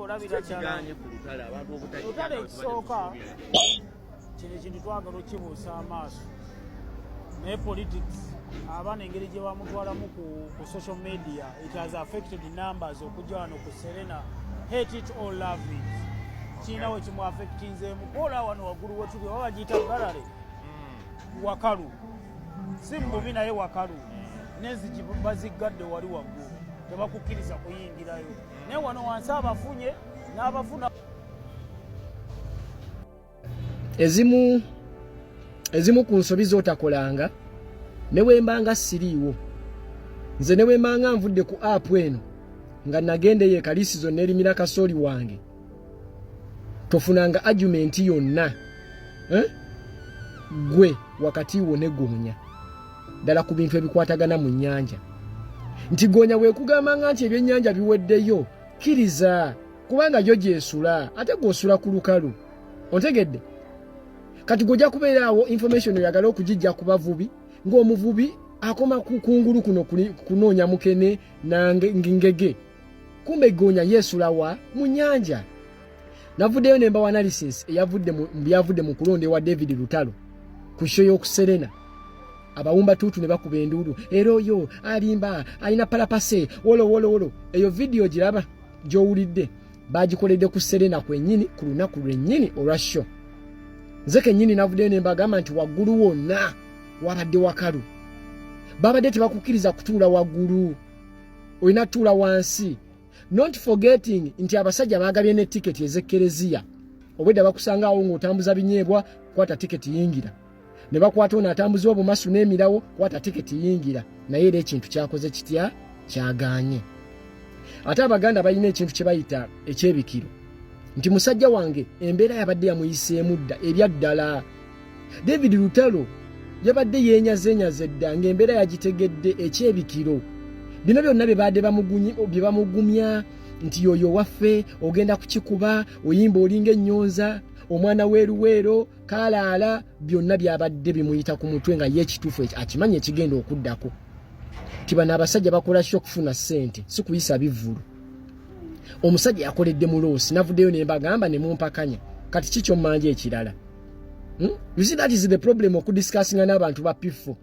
Olabira ddala Kiganye lutalo ekisooka. Kino ekintu twagala okukibuusa amaaso, naye politics, abaana engeri gye bamutwalamu ku social media, it has affected numbers okujja wano ku Serena. Hate it or love it, kirina we kimu affectinzeemu. Kwola wano waggulu wetuli, oba bagiyita gallery, wakalu, si mububi, naye wakalu, n'enzigi baziggadde wali waggulu, tebakukkiriza kuyingirayo, naye wano wansi abafunye n'abafuna. Ezimu ku nsobi z'otakolanga, ne bwe mbanga siriiwo nze, ne bwe mbanga nvudde ku app eno nga nagenda eyo ekaliisizo neerimira kasooli wange, tofunanga argument yonna, eh? Gwe wakati wo ne goonya, ddala ku bintu ebikwatagana mu nnyanja, nti goonya bwekugambanga nti ebyennyanja biweddeyo, kkiriza, kubanga yo gyesula, ate gw'osula ku lukalu. Ontegedde? Kati gwojja kubeera awo, information oyagala okugijja ku bavubi, ng'omuvubi akoma ku kungulu kuno kunoonya mukene nangege, kumbe goonya yeesula wa mu nnyanja. Navuddeyo ne mbawa analysis eyavudde mu byavudde mu kulonda ewa David Lutalo ku show y'okuserena. Abawumba tuutu ne bakuba enduulu, era oyo alimba, alina palapase, wolo wolo wolo. Eyo vidiyo giraba gy'owulidde, bagikoledde ku Serena kwennyini, ku lunaku lwennyini olwa show. Nze kennyini navuddeyo ne mbagamba nti waggulu wonna wabadde wakalu, babadde tebakukkiriza kutuula waggulu, olina tuula wansi, not forgetting nti abasajja bagabye ne tiketi ez'ekkereziya. Obwedda bakusanga awo ng'otambuza binyeebwa, kwata tiketi yingira. Ne bakwata ono atambuza obumasu n'emirawo, kwata tiketi yingira. Naye era ekintu kyakoze kitya? Kyagaanye. Ate Abaganda balina ekintu kye bayita ekyebikiro, nti musajja wange embeera yabadde yamuyiseemu dda. Ebyaddala David Lutalo yabadde yeenyazenyaza edda ng'embeera yagitegedde. Ekyebikiro bino byonna bye baadde bye bamugumya nti yoyo waffe, ogenda kukikuba, oyimba olinga ennyonza, omwana weeruweero kalaala, byonna byabadde bimuyita ku mutwe, nga ye ekituufu akimanyi ekigenda okuddako, ti bano abasajja bakola ki okufuna ssente, si kuyisa bivvulu. Omusajja yakoledde mu loss. Navuddeyo ne mbagamba ne mumpakanya. Kati kikyo mmanja ekirala, You see, that is the problem okudiscussinga n'abantu ba P4.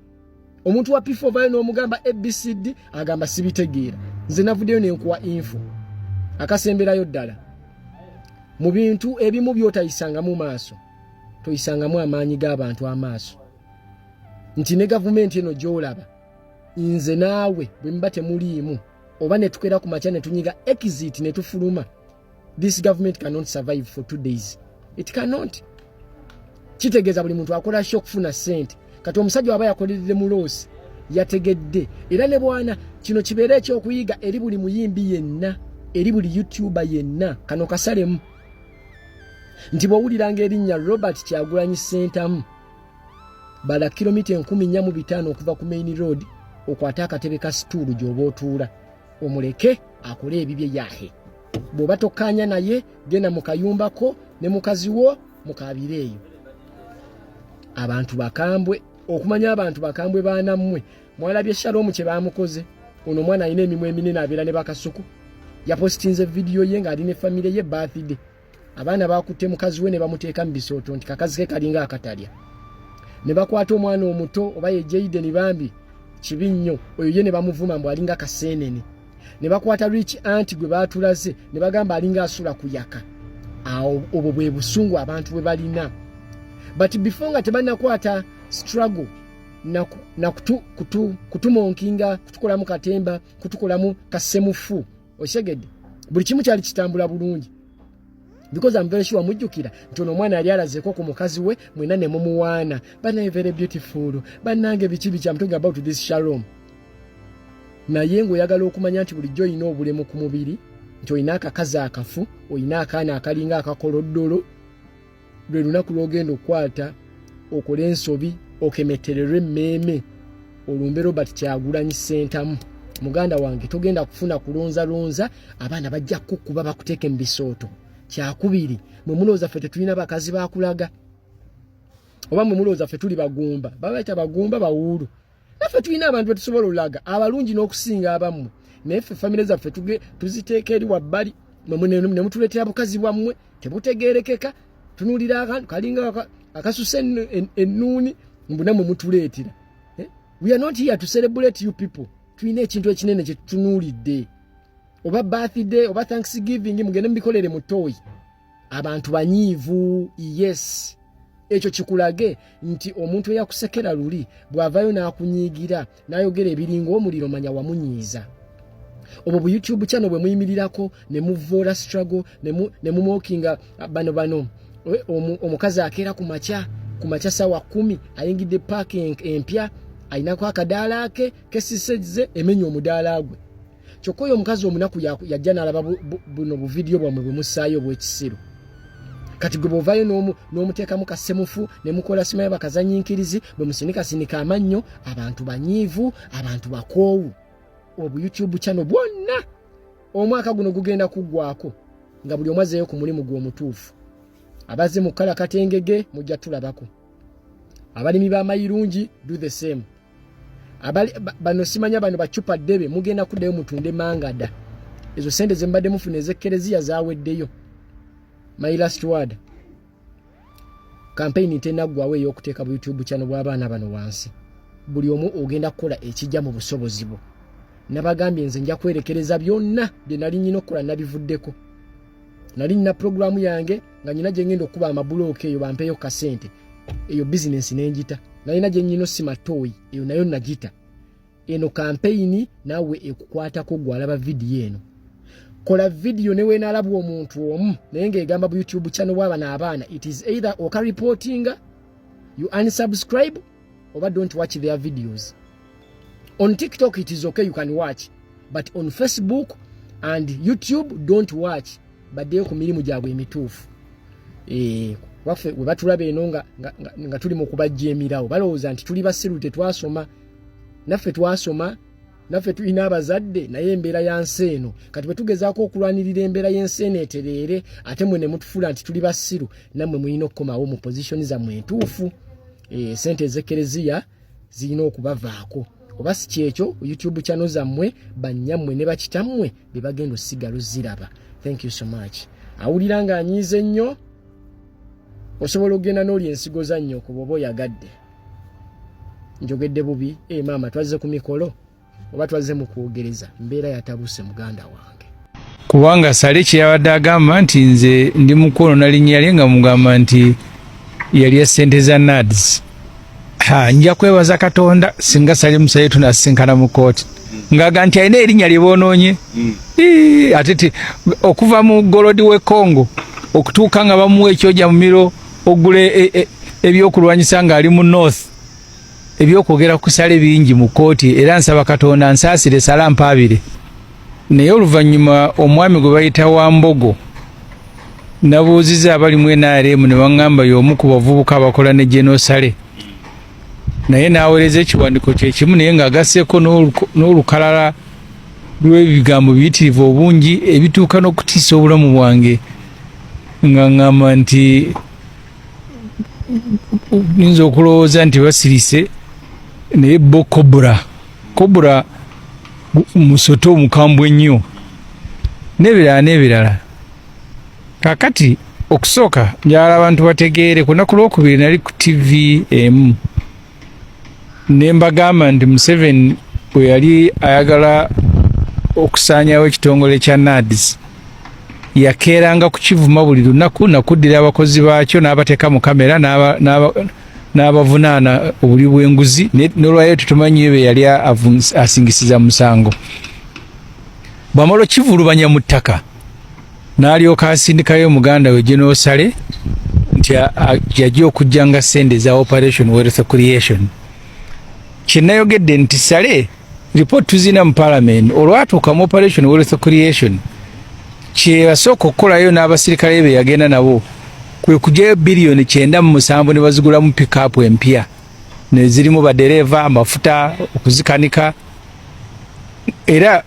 Omuntu wa P4 ovayo n'omugamba ABCD, agamba sibitegeera. Nze navuddeyo nenkuwa info. Akasemberayo ddala, mu bintu ebimu by'otayisangamu maaso, toyisangamu amaanyi g'abantu amaaso, nti ne gavumenti eno gy'olaba, nze naawe bwe muba temuliimu, oba ne tukeera ku makya ne tunyiga exit ne tufuluma, this government cannot survive for 2 days. It cannot. Kitegeeza buli muntu akola ki okufuna ssente. Kati omusajja waba yakoleredde mu loss, yategedde. Era ne bwana, kino kibeere ekyokuyiga eri buli muyimbi yenna, eri buli YouTuber yenna. Kano kasalemu nti bw'owuliranga erinnya Robert Kyagulanyi Sentamu, bala kilomita 4500 okuva ku main road, okwate akatebe ka situulu gy'oba otuula, omuleke akole ebibye yahe. Bw'oba tokkaanya naye, genda mu kayumbako ne mukazi wo mukaabire eyo. Abantu bakambwe. Okumanya abantu bakambwe, baanammwe, mwalabye Shalomu kye baamukoze. Ono omwana alina emimwa eminene, abeera ne bakasuku. Yapositinze vidiyo ye ng'ali ne famire ye, birthday. Abaana bakutte mukazi we ne bamuteeka mu bisooto nti kakazi ke kalinga akatalya, ne bakwata omwana omuto, oba ye Jaden, bambi kibi nnyo oyo ye, ne bamuvuma mbu alinga kaseenene, ne bakwata rich anti gwe baatulaze ne bagamba alinga asula kuyaka. Awo obwo bwe busungu abantu bwe balina. But before nga tebannakwata struggle na kutumonkinga, kutukolamu katemba, kutukolamu kasemufu, osegedde, buli kimu kyali kitambula bulungi, because I'm very sure mujjukira nti ono omwana yali alazeeko ku mukazi we, mwena ne mumuwaana, banaye very beautiful, bannange biki biki. I'm talking about this Shalom. Naye ng'oyagala okumanya nti bulijjo olina obulemu ku mubiri, nti olina akakazi akafu, olina akaana akalinga akakoloddolo, lwe lunaku lw'ogenda okukwata okole ensobi, okemetererwe emmeeme, olumbe Robert Kyagulanyi Sentamu. Muganda wange, togenda kufuna kulonzalonza, abaana bajja kukukuba bakuteeke mu bisooto. Kyakubiri, mwe mulowooza ffe tetulina bakazi bakulaga, oba mwe mulowooza ffe tuli bagumba? Babayita bagumba, bawuulu. Naffe tulina abantu betusobola olaga abalungi n'okusinga abammwe, naye ffe famire zaffe tuziteeka eri wabbali. Ne mutuleetera bukazi bwammwe tebutegerekeka. Tunuulira akantu kalinga akasuse ennuuni, mbu nammwe mutuleetera. Eh? We are not here to celebrate you people. Tulina ekintu ekinene kye tutunuulidde. Oba birthday oba Thanksgiving, mugende mubikolere mu ttooyi. Abantu banyiivu. Yes, ekyo kikulage nti omuntu eyakusekera luli bw'avaayo n'akunyiigira n'ayogera ebiringa omuliro, manya wamunyiiza. Obwo bu YouTube channel bwe muyimirirako ne muvoola struggle ne mumockinga bano bano, omukazi akeera ku makya sawa 10, ayingidde paaka empya, ayinako akadaala ke kesisezze emenya omudaala gwe. Kyokka oyo omukazi omunaku yajja n'alaba buno buvidiyo bwammwe bwe mussaayo obw'ekisiru. Kati gwe bw'ovaayo n'omuteekamu kasemufu ne mukola simanyi bakazanyinkirizi bwe musinikasinika amannyo, abantu banyiivu, abantu bakoowu. Obu YouTube channel bwonna omwaka guno gugenda kuggwako nga buli omu azzeeyo ku mulimu gwe omutuufu. Abazze mu kukala katengege mujja tulabako. Abalimi b'amayirungi, do the same. Bano simanya bano bacupa ddebe, mugenda kuddayo mutunde mangada. Ezo sente ze mbadde mufuna ez'ekkereziya zaweddeyo. My last word, campaign tenaggwawo ey'okuteeka bu YouTube channel bw'abaana bano wansi. Buli omu ogenda kukola ekijja mu busobozi bwo. Nabagambye, nze nja kwerekereza byonna bye nali nyina okukola, nabivuddeko. Nali nina puroguramu yange nga nyina gye ngenda okuba amabulooka, eyo bampeeyo kasente, eyo bizinensi nenjita. Nalina gye nyina osima tooyi, eyo nayo nagita. Eno campaign naawe ekukwatako. Gwalaba vidiyo eno, kola vidiyo ne weenaalabwa omuntu omu, naye ng'egamba bu YouTube channel bw'abano abaana, it is either okareportinga, you unsubscribe, oba don't watch their videos. On TikTok it is okay, you can watch, but on Facebook and YouTube don't watch. Baddeyo ku mirimu gyabwe emituufu. Eh, waffe we batulaba eno nga tuli mu kubajja emirawo, balowooza nti tuli basiru, tetwasoma. Naffe twasoma, naffe tulina abazadde, naye embeera ya nsi eno. Kati bwe tugezaako okulwanirira embeera y'ensi eno etereere, ate mwe ne mutufuula nti tuli basiru. Nammwe mulina okukomawo mu position zammwe entuufu. E, sente ez'ekkereziya zirina okubavaako, oba si kyekyo, YouTube channel zammwe bannyammwe ne bakitammwe be bagenda osigala oziraba. Thank you so much. Awulira ng'anyiize nnyo, osobola okugenda n'olya ensigo za nnyoko bw'oba oyagadde. Njogedde bubi? E maama, twazze ku mikolo oba twazze mu kwogereza? Mbeera yatabuse, muganda wange. Kubanga Sale kyeyabadde agamba nti nze ndi mukwonoona linnya lye, nga mugamba nti yalya ssente za NAADS. Ha, nja kwebaza Katonda singa Sale Musaye tunasisinkana mu kooti ng'aga nti alina erinnya lye boonoonye. Ii, ate okuva mu gold we Congo okutuuka nga bamuwa ekyoja mumiro ogula ebyokulwanyisa ng'ali mu north. Ebyokwogera ku Sale bingi mu kooti, era nsaba Katonda nsaasire Sale ampaabire. Naye oluvannyuma omwami gwe bayita Wambogo, nabuuziza abali mu NRM ne baŋŋamba y'omu ku bavubuka abakola ne General Sale, naye n'aweereza ekiwandiiko kyekimu, naye ng'agasseeko n'olukalala lw'ebigambo biyitirivu obungi ebituuka n'okutiisa obulamu bwange, nga ŋŋamba nti nyinza okulowooza nti basirise, naye bo cobra, cobra musoto omukambwe ennyo, n'ebirala n'ebirala. Kakati okusooka njagala abantu bategeere, ku lunaku lwokubiri nali ku TV emu ne mbagamba nti Museveni bwe yali ayagala okusaanyawo ekitongole kya NAADS, yakeeranga kukivuma buli lunaku, nakuddira abakozi baakyo n'abateeka mu kamera n'abavunaana obuli bw'enguzi. N'olwayo tetumanyi be yali asingisiza musango. Bw'amala okivulubanya mu ttaka, n'alyoka asindikayo muganda we General Sale nti yajja okujjanga ssente za Operation Wealth Creation. Kyenayogedde nti Sale report tuzina mu parliament, olwatuuka mu Operation Wealth Creation, kyeyasooka okukolayo n'abasirikale be yagenda nabo kwe kugyayo biliyoni 97 ne bazigulamu pickup empya nezirimu badereeva, amafuta, okuzikanika. Era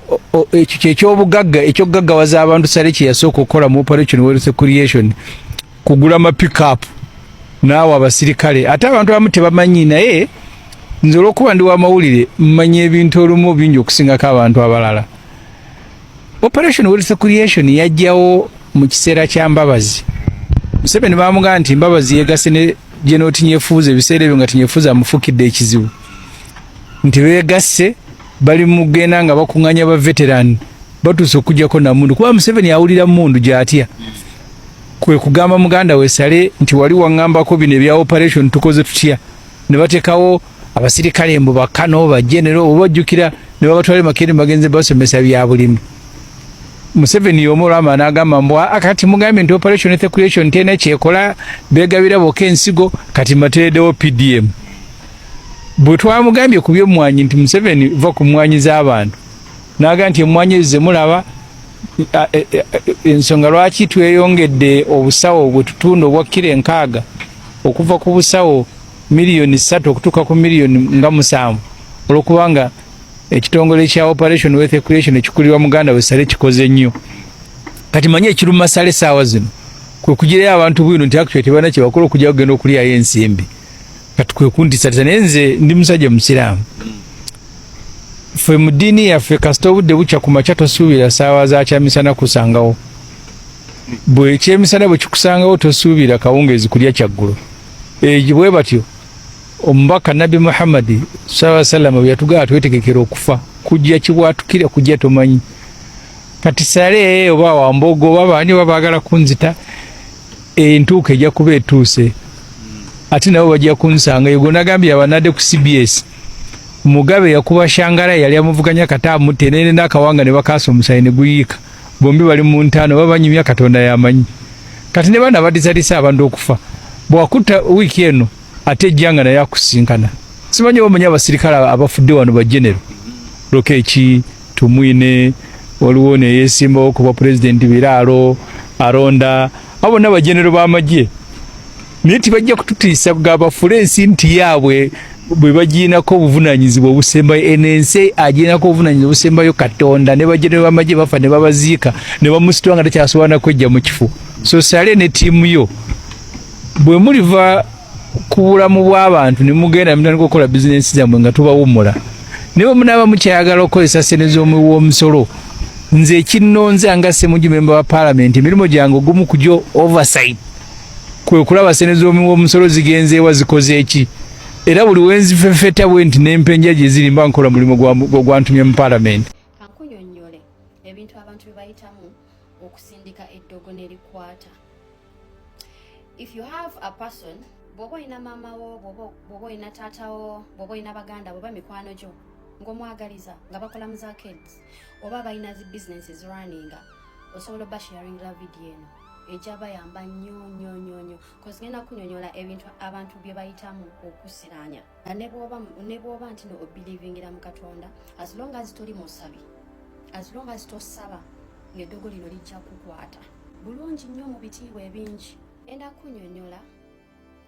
ekyo kyekyobugagga ekyokugaggawaza abantu Sale kyeyasooka okukola mu Operation Wealth Creation, kugula ma pickup naawe abasirikale. Ate abantu abamu tebamanyi, naye nze olwokuba ndi wamawulire mmanyi ebintu olumu bingi okusingako abantu abalala. Operation Wealth Creation yajjawo mu kiseera kya Mbabazi. Museveni bamugamba nti Mbabazi yeegase ne General Tinyefuza, ebiseera ebyo nga Tinyefuza amufukidde ekizibu, nti beegasse bali mugenda nga bakuŋŋanya ba veteran batuuse okujjako namundu, kuba Museveni awulira mundu gy'atya. Kwe kugamba muganda we Sale nti wali waŋŋambako bino ebya operation, tukoze tutya? Ne bateekawo abasirikale mbu bakano ba general, oba ojjukira, ne babatwala Makerere, bagenze basomesa bya bulimi. Museveni y'omu olwama n'agamba mbu kati mugambye nti operation wealth creation terina kyekola, beegabira bokka ensigo, kati mbateereddewo PDM. Bwe twamugambye ku by'emmwanyi nti Museveni va ku mmwanyi z'abantu, n'agamba nti emmwanyi ezo zemulaba, ensonga lwaki tweyongedde obusawo bwe tutunda obwa kiro 60 okuva ku busawo miliyoni 3 okutuuka ku miliyoni nga 7, olwokubanga ekitongole kya Operation Wealth Creation ekikulirwa muganda we Sale kikoze nnyo. Kati manyi ekiruma Sale saawa zino kwe kugirayo abantu bwino nti actually tebalina kyebakola okujja kugenda okulyayo ensimbi. Kati kwe kuntisatiisa, naye nze ndi musajja musiraamu. Ffe mu ddiini yaffe, kasita obudde bukya ku makya, tosuubira saawa za kyamisana kusangawo. Bwe ekyemisana bwe kikusangawo, tosuubira kawungeezi kulya kyaggulo. Egyo bwe batyo omubaka Nabbi Muhammadi saa salama bwe yatugamba twetegekera okufa kujja kibwatukire kujja tomanyi. Kati Sale oba Wambogo oba baani oba baagala kunzita, entuuko ejja kuba etuuse, ate nabo bajja kunsanga. Ego nagambye abanadde ku CBS, Mugabe yakuba Shangara yali amuvuganya kata amutte nene n'akawanga ne bakaasa omusayi ne guyiika, bombi bali mu ntaano baba banyumya, Katonda yamanyi. Kati ne bana batisalisa abantu okufa, bwakutta wiiki eno ate ejja nga naye akusinkana. Simanyi oba omanyi abasirikale abafudde wano, ba General Lokeki, Tumwine, waliwo neyesimbawo ku bwa pulezidenti Biraaro Aronda, abo bonna bagenero b'amagye, naye tibajja kututiisa gabafule ensi nti yaabwe bwe bagiinako obuvunanyizibwa obusembayo. Eno ensi agiinako obuvunanyizibwa obusembayo Katonda. Ne bagenero b'amagye bafa ne babaziika ne bamusitula nga takyasobola na kwejja mu kifo. So Sale ne ttiimu yo, bwe muliva ku bulamu bw'abantu ne mugenda mutandika okukola bizinensi zammwe nga tubawummula, naye bwe munaaba mukyayagala okukozesa ssente z'omuwi w'omusolo, nze ekinnonze nga Ssemujju memba wa paalamenti, emirimu gyange ogumu ku gyo oversight, kwe kulaba ssente z'omuwi w'omusolo zigenzeewa, zikoze eki. Era buli wenzifefeta bwe nti n'empenja gye ziri, mba nkola mulimu gwantumye mu paalamenti. Kankunyonnyole ebintu abantu bye bayitamu okusindika eddogo n'erikwata. If you have a person, bw'oba olina maama wo, bw'oba olina taata wo, bw'oba olina baganda, bw'oba mikwano gyo ng'omwagaliza nga bakola mu za kids oba balina zi businesses running, osobola oba sharingira video eno, ejja bayamba nnyo nnyo nnyo nnyo, cause ngenda kunyonyola ebintu abantu bye bayitamu okusiraanya. Nga ne bw'oba nti no obelievingira mu Katonda, as long as toli musabi, as long as tosaba, ng'eddogo lino lijja kukwata bulungi nnyo mu bitiibwa ebingi. Enda kunyonyola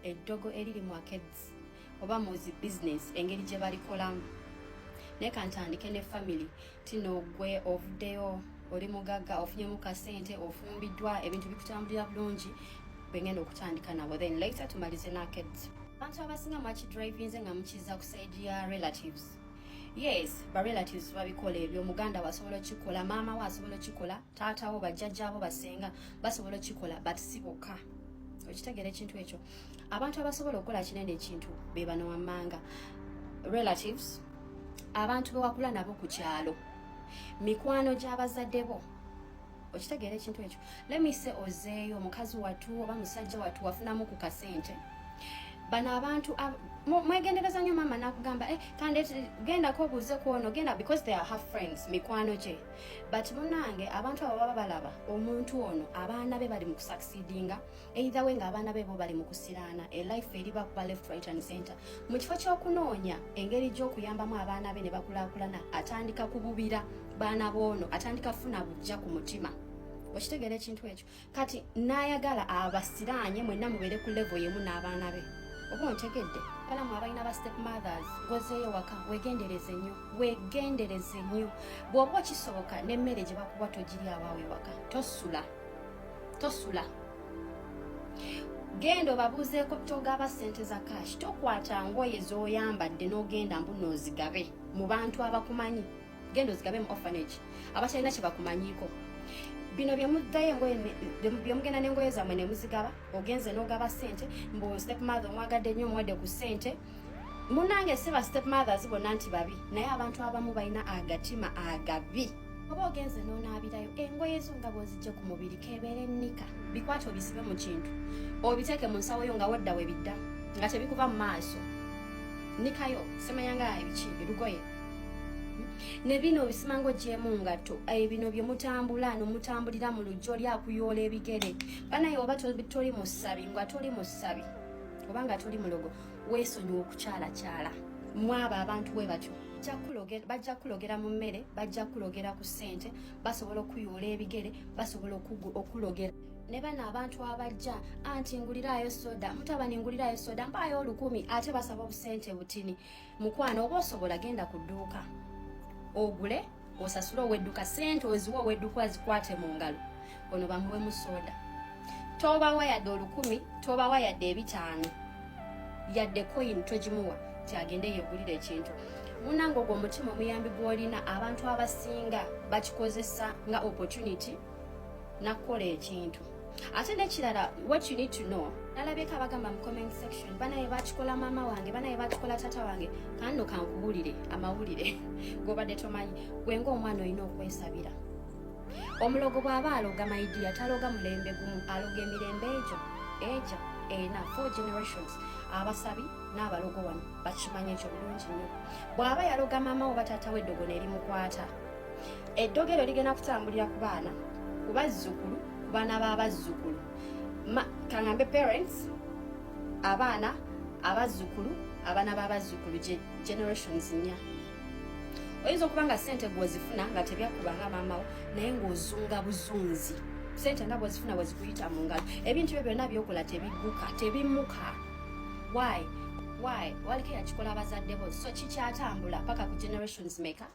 eddogo eriri mu arcades oba mu zi business, engeri gye balikolamu. Naye kantandike ne family. Tino gwe ovuddeyo oli mugagga, ofunyemu kasente, ofumbiddwa, ebintu bikutambulira bulungi, bwengenda okutandika nabo, then later tumalize n'arcades. Abantu abasinga mwakidrivinze nga mukiza ku side ya relatives. Yes, ba relatives babikola ebyo. Muganda we asobola okikola, maama we asobola okikola, taata wo, bajjajjaabo, basenga basobola okikola, but si bokka. Okitegeera ekintu ekyo? Abantu abasobola okukola kinene ekintu be bano wammanga: relatives, abantu bewakula nabo ku kyalo, mikwano gy'abazadde bo. Okitegeera ekintu ekyo? Lemise ozeeyo omukazi watu oba musajja watu wafunamu ku kasente. Bano abantu mwegendereza nnyo. Maama nakugamba, eh, kande gendako obuuze ku ono, genda, because they are her friends, mikwano gye. But munange, abantu abo baba balaba omuntu ono abaana be bali mu kusucceedinga, either way ng'abaana be bo bali mu kusiraana, elife eri bakuba left, right and center. Mu kifo ky'okunoonya engeri gy'okuyambamu abaana be ne bakulaakulana, atandika kububira baana b'ono, atandika kufuna bujja ku mutima. Okitegeera ekintu ekyo? Kati n'ayagala abasiraanye mwenna mubeere ku level yemu n'abaana be. Oba ontegedde? Balamu abalina ba step mothers, gozeeyo waka, wegendereze nnyo, wegendereze nnyo. Bw'oba okisoboka, n'emmere gye bakuwa togiri awaawe waka. Tosula, tosula, genda obabuuzeeko. Togaba ssente za cash, tokwata ngoye z'oyambadde n'ogenda mbu n'ozigabe mu bantu abakumanyi. Genda ozigabe mu orphanage abatalina kye bakumanyiiko. Bino byemuddayo engoye, byemugenda n'engoye zammwe ne muzigaba. Ogenze n'ogaba ssente mbu step mother omwagadde nnyo, omuwadde ku ssente. Munange, si ba step mothers bonna nti babi, naye abantu abamu balina agatima agabi. Oba ogenze n'onaabirayo engoye zo nga bw'ozijje ku mubiri, kebeere nnika, bikwate obisibe mu kintu, obiteeke mu nsawo yo nga wodda we bidda nga tebikuva mu maaso. Nikayo simanya nga ebiki ebigoye ne bino obisima ng'ogyemu ngatto. Bino bye mutambula nomutambulira mu lujja, oli akuyoola ebigere. Banaye, oba toli musabi, nga toli musabi oba nga toli mulogo, weesonyiwa okukyalakyala mwabo abantu bwe batyo. Bajja kulogera mu mmere, bajja kulogera ku ssente, basobola okuyoola ebigere, basobola okulogera. Ne bano abantu abajja anti ngulirayo soda, mutabani ngulirayo soda, mpaayo 1000, ate basaba obusente butini. Mukwano, oba osobola genda ku dduuka ogule, osasule ow'edduka sente, oziwe ow'edduka zikwate mu ngalo, ono bamuwemu soda. Tobawa yadde 1000, tobawa yadde 500, yadde coin togimuwa ti agende yegulira ekintu. Munange, ogwo omutima omuyambi gw'olina, abantu abasinga bakikozesa nga opportunity nakukola ekintu. Ate nekirala, what you need to know, nalabyeko abagamba mu comment section, "Banaye bakikola maama wange, banaye bakikola tata wange." Kanno kankuwulire amawulire gobadde tomanyi. Gwe ngaomwana olina okwesabira. Omulogo bw'aba aloga, my dear, taloga mulembe gumu, aloga emirembe egyo egyo ena, four generations. Abasabi n'abalogo wano bakimanyi ekyo bulungi nnyo. Bw'aba yaloga maama wo, taata wo, eddogo nerimukwata, eddogo eryo ligenda kutambulira ku baana, ku bazzukulu, ku baana b'abazzukulu. Kaŋŋambe parents, abaana, abazzukulu, abaana b'abazzukulu, generations nnya. Oyinza okuba nga sente gwozifuna nga tebyakubanga maamawo, naye ng'ozunga buzunzi. Sente nga bwozifuna bwezikuyita mu ngalo, ebintu byo byonna byokola tebigguka, tebimuka. Why? Why? Waliko yakikola abazadde bo, so kikyatambula paka ku generations meka?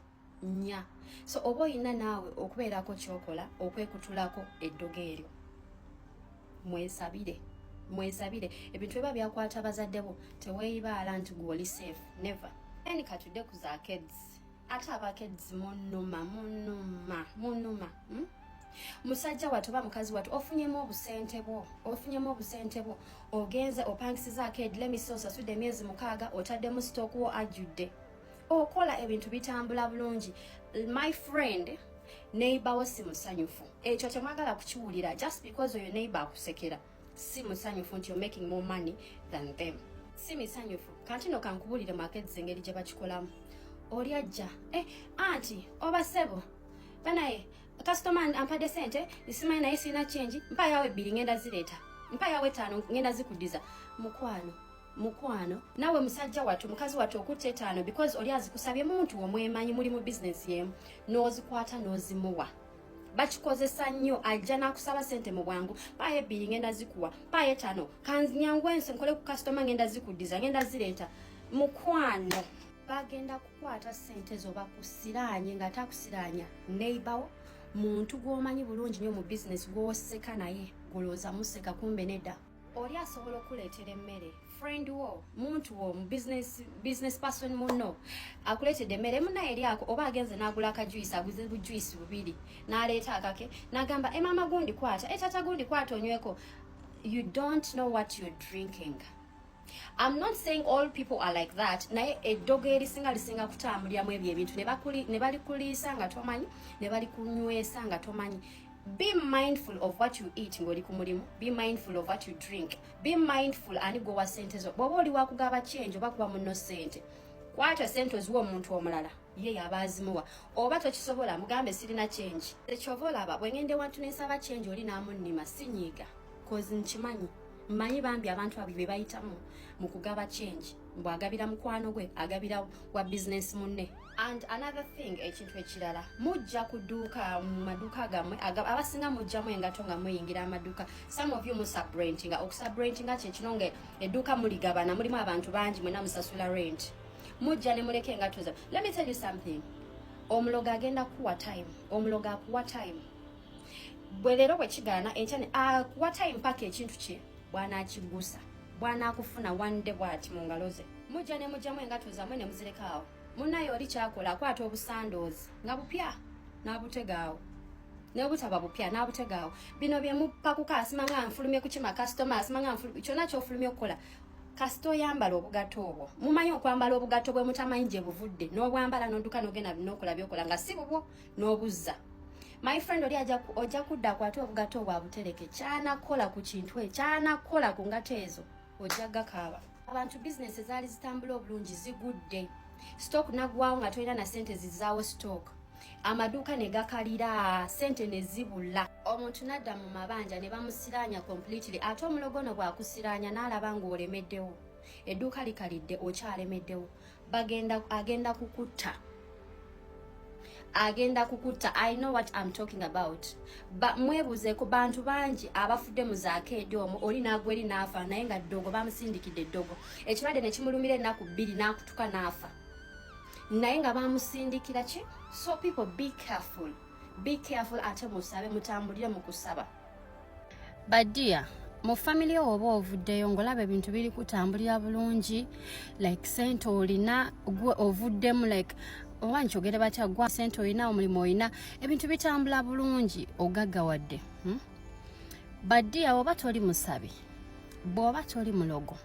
Nnya. So oba oyina naawe okubeerako kyokola okwekutulako eddogo eryo. Mwesabire, mwesabire. Ebintu biba byakwata bazadde bo, teweeyibaala nti gwe oli safe, never. Then katudde ku za kids. Ate abakids munuma, munuma, munuma, Musajja wattu oba mukazi wattu, ofunyemu obusente bwo, ofunyemu obusente bwo, ogenze opangisizaako edilemisi, osasudde emyezi 6, otaddemu stock wo ajjudde, okola ebintu bitambula bulungi. My friend, neighbor wo si musanyufu. Ekyo temwagala kukiwulira. Just because oyo neighbor akusekera, si musanyufu nti you're making more money than them, si misanyufu. Kanti no kankubulire markets engeri gye bakikolamu. Oli ajja, "Eh, anti oba ssebo, banaye kasitoma ampadde sente, simanyi naye sirina change, mpayawo 2 ngenda zireeta, mpayawo 5 ngenda zikuddiza." Mukwano, mukwano, naawe musajja wattu, mukazi wattu, okutta 5 because oli azikusabye, muntu omwemanyi, muli mu bizinesi yemu, n'ozikwata n'ozimuwa. Bakikozesa nnyo. Ajja n'akusaba sente mu bwangu, "Mpaayo 2 ngenda zikuwa, mpaayo 5, kanyangu ense nkole ku kasitoma, ngenda zikuddiza, ngenda zireeta." Mukwano, bagenda kukwata sente zo bakusiraanye. Nga takusiraanya neighbor, muntu gw'omanyi bulungi nnyo mu bizinesi, gw'oseka naye golowooza museka, kumbe nedda. Oli asobola okuleetera emmere, friend wo, muntu wo mu business, business person munno akuleetedde emmere, "Munaye eryako," oba agenze n'agula akajuice, aguze bujuice bubiri, n'aleeta akake n'agamba, "Emama gundi kwata, etata gundi kwata onyweko." You don't know what you're drinking. I'm not saying all people are like that, naye eddogo erisinga lisinga kutambuliramu ebyo ebintu ne balikuliisa nga tomanyi, ne balikunywesa nga tomanyi. Be mindful of what you eat ng'oli ku mulimu. Be mindful of what you drink. Be mindful ani gwowa sente zo. Bw'oba oli wakugaba change oba kuba munno sente, kwata sente oziwa omuntu omulala, ye yaba azimuwa. Oba tokisobola, mugambe, "Sirina change." Ekyova olaba bwe ngenda ewantu nensaba change, oli n'amunnima, sinyiiga, 'cause nkimanyi, mmanyi bambi abantu abo bye bayitamu mu kugaba change, mbwagabira mukwano gwe, agabira wa business munne. And another thing, ekintu ekirala, mujja ku dduuka, mu maduuka gammwe, abasinga mujjamu engato nga muyingira amaduuka. Some of you musubrentinga. Okusubrentinga kyekino nga edduuka muligabana, mulimu abantu bangi, mwena musasula rent, mujja ne muleka engato zammwe. Let me tell you something, omulogo agenda kuwa time. Omulogo akuwa time. Bwe leero bwe kigaana, enkya akuwa time paka ekintu kye bw'anaakigusa, bw'anaakufuna one day bw'ati mu ngalo ze. Mujja ne mujjamu engato zammwe ne muzireka awo. Munaye oli kyakola akwata obusandoozi nga bupya n'abutegaawo, nebutaba bupya n'abutegaawo. Bino bye mupakuka, asimanga nfulumye kukima kasitoma, asimanga nfulumye kyonna kyofulumye okukola, kasita oyambala obugatto obwo. Mumanyi okwambala obugatto bwe mutamanyi gye buvudde, n'obwambala n'odduka n'ogenda n'okola byokola nga si bubwo n'obuzza. My friend, oli ojja kudda akwate obugatto obwo abutereke. Kyanakola ku kintu ekyo, kyanakola ku ngatto ezo, ojja gakaaba. Abantu bizinesi ezaali zitambula obulungi zigudde, stock naggwawo nga tolina na sente zizaawo stock, amaduuka ne gakalira, sente ne zibula, omuntu nadda mu mabanja ne bamusiraanya completely. Ate omulogono bw'akusiraanya n'alaba ng'olemeddewo, edduuka likalidde, okyalemeddewo, bagenda agenda kukutta, agenda kukutta. I know what I'm talking about. Ba mwebuzeeko bantu bangi abafudde mu zakeedi omwo, oli n'agwa eri n'afa, naye nga ddogo bamusindikidde eddogo, ekirwadde ne kimulumira ennaku 2 n'akutuka n'afa, naye nga bamusindikira ki. So people, be careful, be careful. Ate musabe, mutambulire mu kusaba. Badia mu family oba ovuddeyo ng'olaba ebintu biri kutambulira bulungi, like sente olina, gwe ovuddemu, like oba nkyogere batya, gwa sente olina, omulimu olina, ebintu bitambula bulungi, ogaggawadde, Badia, oba toli musabi, bw'oba toli mulogo,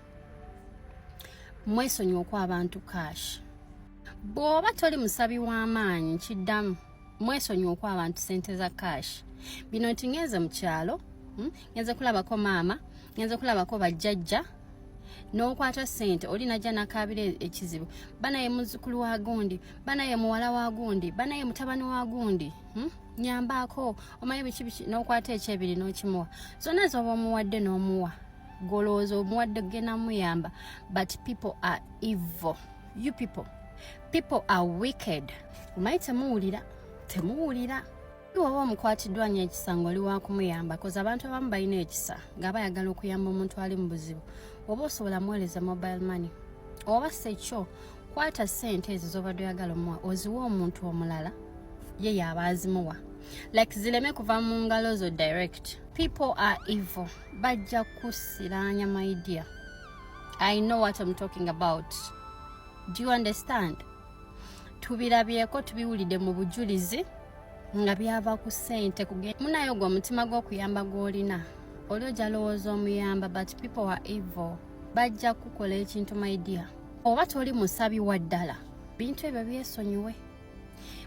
mwesonyiwa okwa abantu cash. Bw'oba toli musabi w'amaanyi, nkiddamu, mwesonyiwa okwa abantu sente za cash. Bino nti ngenze mu kyalo, Ngenze kulabako maama, ngenze kulabako bajjajja, n'okwata sente, oli najja nakaabira ekizibu, banaye muzzukulu wa gundi, banaye muwala wa gundi, banaye mutabani wa gundi, Nyambaako, omanyi biki biki, n'okwata ekyebiri n'okimuwa. Zonna zoba omuwadde n'omuwa, golowooza omuwadde genda muyamba, but people are evil. You people, people are wicked. Omanyi temuwulira, temuwulira. Woba omukwatiddwa nnyo ekisa ng'oli wakumuyamba, koza abantu abamu balina ekisa nga bayagala okuyamba omuntu ali mu buzibu, oba osobola muweereza mobile money, oba sekyo kwata ssente ezo z'obadde oyagala omuwa, oziwe omuntu omulala, ye yaba azimuwa, like zireme kuva mu ngalo zo direct. People are evil, bajja kusiraanya. My dear, I know what I'm talking about. Do you understand? Tubirabyeko, tubiwulidde mu bujulizi nga byava ku ssente. Munaye ogwo omutima gw'okuyamba gw'olina, oli ojja lowooza omuyamba, but people are evil, bajja kukola ekintu. My dear, oba toli musabi wa ddala, bintu ebyo byesonyiwe.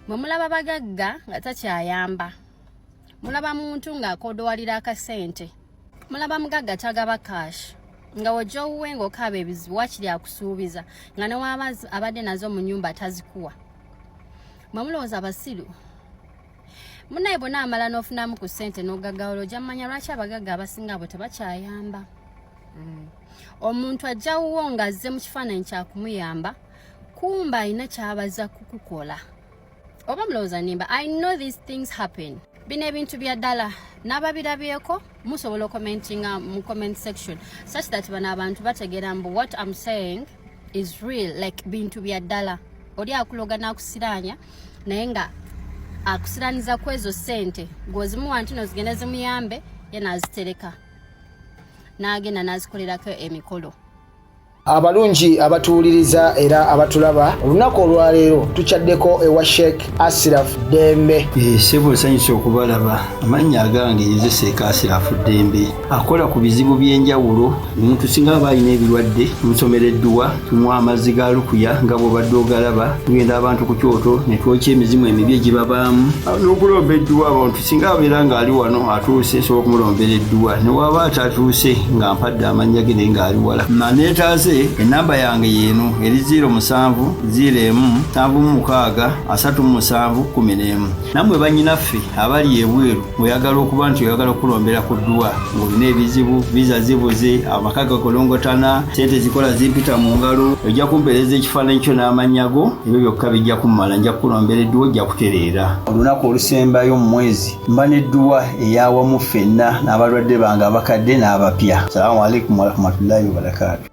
Bwe mulaba bagagga nga takyayamba, mulaba muntu ng'akodowalira akasente, mulaba mugagga tagaba cash, nga wojja owuwe ng'okaaba ebizibu, wakiri akusuubiza nga newaaba abadde nazo mu nyumba tazikuwa. Mwe mulowooza abasiru. Munaye bonna amala n'ofunamu ku ssente n'ogaggawala, ojja mmanya lwaki abagagga abasinga abo tebakyayamba. Omuntu ajja wuwo ng'azze mu kifaananyi kyakumuyamba, kumba alina kyabaza kukukola. Oba mulowooza nimba? I know these things happen. Bino ebintu bya ddala, n'ababirabyeko musobola ocommentinga mu comment section such that bano abantu bategeera mbu what I'm saying is real, like bintu bya ddala. Oli akuloga n'akusiraanya, naye nga akusiraniza ku ezo ssente gw'ozimuwa nti no zigende zimuyambe, ye n'azitereka n'agenda n'azikolerako emikolo. Abalungi abatuwuliriza era abatulaba, olunaku olwaleero tukyaddeko ewa Sheikh Asiraf Ddembe. Ssebo, nsanyusa okubalaba. Amannya agange nze Sheikh Asirafu Ddembe, akola ku bizibu by'enjawulo. Omuntu singa aba alina ebirwadde, tumusomera edduwa, tumuwa amazzi ga lukuya nga bw'obadde ogalaba. Tugenda abantu ku kyoto ne twokya emizimu emibi egibabaamu n'okulomba edduwa. Abantu singa abeera ng'ali wano atuuse, nsobola okumulombera edduwa, ne waba atatuuse nga mpadde amannya ge naye ng'ali wala naneetaase. Enamba yange yeeno eri 07 01 76 37 11. Nammwe bannyinaffe abali ebweru, ng'oyagala okuba nti oyagala okulombera ku dduwa, ng'olina ebizibu, visa zibuze, amaka gakolongotana, sente zikola zimpita mu ngalo, ojja kumpeereza ekifaananyi kyo n'amannya go, ebyo byokka bijja kummala, nja kukulombera edduwa, ojja kutereera. Olunaku olusembayo mu mwezi mba n'edduwa eyawamu ffenna n'abalwadde bange abakadde n'abapya. Salaamu alaikum warahmatullahi wabarakaatu.